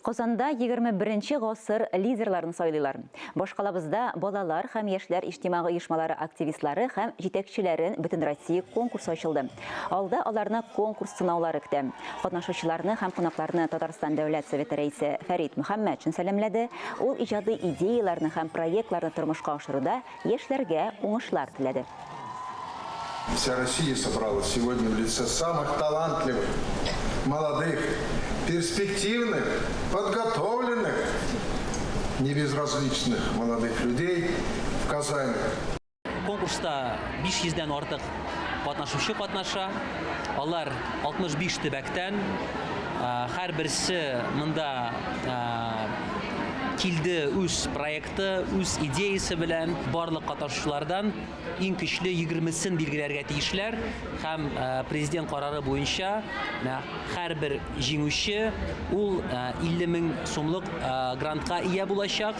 Казанда 21 гасыр лидерларын сайлыйлар. Башкалабызда балалар һәм яшьләр иҗтимагый оешмалары активистлары һәм җитәкчеләрен Бөтенроссия конкурсы ачылды. Алда аларны конкурс сынаулары көтә. Катнашучыларны һәм кунакларны Татарстан Дәүләт Советы рәисе Фәрит Мөхәммәтшин сәламләде. Ул иҗади идеяләрне һәм проектларны тормышка ашыруда яшьләргә уңышлар теләде. Вся Россия собралась сегодня в лице самых талантливых, молодых, перспективных, подготовленных, небезразличных молодых людей в Казани. Конкурста 500 дән артык катнашучы катнаша. Алар 65 төбәктән. Һәрберсе монда килде үз проекты, үз идеясе белән. Барлык катнашучылардан иң көчле 20-сен билгеләргә тиешләр һәм президент карары буенча һәрбер җиңүче ул 50 мең сумлык грантка ия булачак.